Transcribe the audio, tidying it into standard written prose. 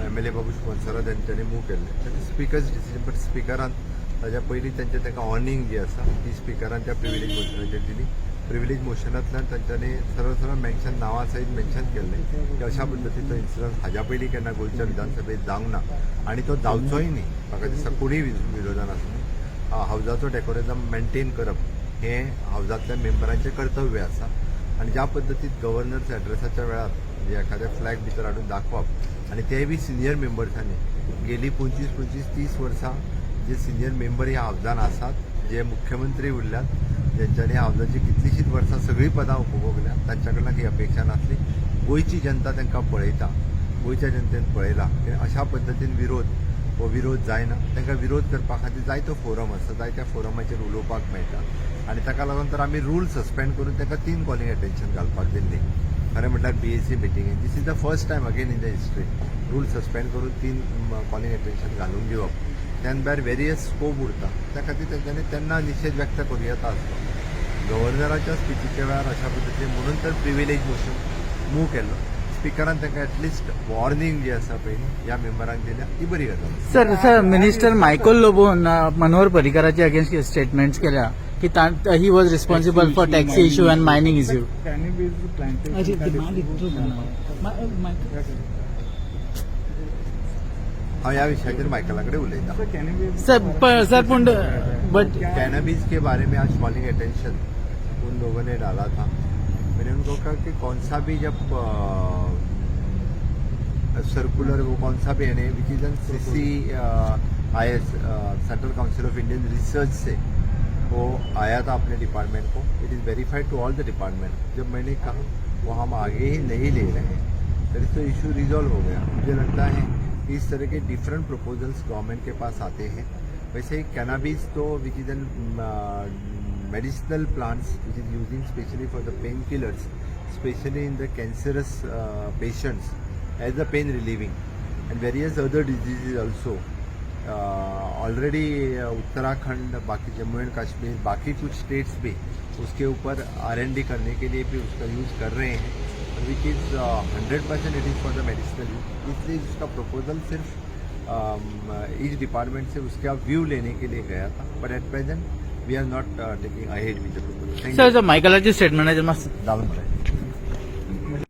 MLA Babush Monserrate तेंच्यांनी move केल्लें. Speakers decision, but स्पिकरान ताज्या पयलीं तेंचे तांकां वॉर्निंग जी आसा ती स्पिकरान त्या प्रिविलेज मोशनाचेर दिली. प्रिविलेज मोशनांतल्यान तांच्यांनी सरळ सरळ मेन्शन, नांवा सयत मेन्शन केल्लें की अशा पद्दतीचो इन्सिडंट हाज्या पयलीं केन्ना गोंयच्या विधानसभेत जावंक ना आनी तो जावचोय न्ही. म्हाका दिसता कोणूय विरोधान आसूं, हावजाचो डेकोरम मेंटेन करप हें हावजांतल्या मेंबरांचें कर्तव्य आसा. आनी ज्या पद्दतीन गव्हर्नर्स एड्रेसाच्या वेळार म्हणजे एखाद्या फ्लॅग भितर हाडून दाखोवप आनी तेय बी सिनियर मेंबर्सांनी, गेली 25 25 30 वर्सां जे सिनियर मेंबर ह्या हावजान आसात, जे मुख्यमंत्री उरल्यात, ज्यांच्यानी हावजाची कितलींशींच वर्सां सगळीं पदां उपभोगल्या, तांच्या कडल्यान ही अपेक्षा नासली. गोंयची जनता तांकां पळयता. गोंयच्या जनतेन पळयला की अशा पद्दतीन विरोध हो विरोध जायना. तांकां विरोध करपा खातीर जायतो फोरम आसा, जायत्या फोरमाचेर उलोवपाक मेळटा आनी ताका लागून तर आमी रूल सस्पेंड करून तांकां तीन कॉलिंग अटेन्शन घालपाक दिल्ली. खरें म्हटल्यार BAC मिटिंगेन this is the first time again in the history rule suspend करून तीन कॉलिंग अटेन्शन घालून दिवप. त्यान भायर वेरियस स्कोप उरता. त्या खातीर तेंच्यांनी तेन्ना निशेध व्यक्त करूं येता आसलो गव्हर्नराच्या स्पिचीच्या वेळार अशा पद्दतीन. म्हणून तर प्रिविलेज मोशन मूव केल्लो. स्पिकरान तांकां एटलिस्ट वॉर्निंग जी आसा पळय न्ही, ह्या मेंबरांक दिल्या, ती बरी गजाल. सर, सर, मिनिस्टर मायकल लोबोन मनोहर पर्रीकराचे अगेन्स्ट स्टेटमेंट्स केल्या की he was responsible for taxi issue and mining issue. Cannabis plantation का सर. हांव ह्या विशयाचेर मायकला कडेन उलयतां. सर, कॅनबीज सर, पूण बट कैनबीज के बारे में आज कॉलिंग अटेंशन उन लोगों ने डाला था. मैंने उनको कहा कि कौन सा भी जब सर्कुलर, वो कौन सा भी है, which is an CCIS, Central Council of Indian Research से वो आया था अपने डिपार्टमेंट को. It is verified to all the department. जब मैंने कहा वो हम आगे ही नहीं ले रहे हैं, फिर तो इशू रिजॉल्व हो गया. मुझे लगता है कि इस तरह K different proposals government K pass आते हैं. वैसे ही कैनाबीज तो which is an medicinal plants which is using specially for the pain killers, specially in the cancerous patients as a pain relieving and various other diseases also. Already Uttarakhand, बाकी Jammu and Kashmir, बाकी कुछ states भी उसके ऊपर R&D करने K लिए भी उसका यूज़ कर रहे हैं, which is 100% it is for the medicinal use. इसलिए उसका प्रपोजल सिर्फ ईच डिपार्टमेंट से उसका व्यू लेने के लिए गया था, but at present we are not taking ahead with the proposal. Sir, मायकलाचे स्टेटमेंटाचेर मातसो जावन.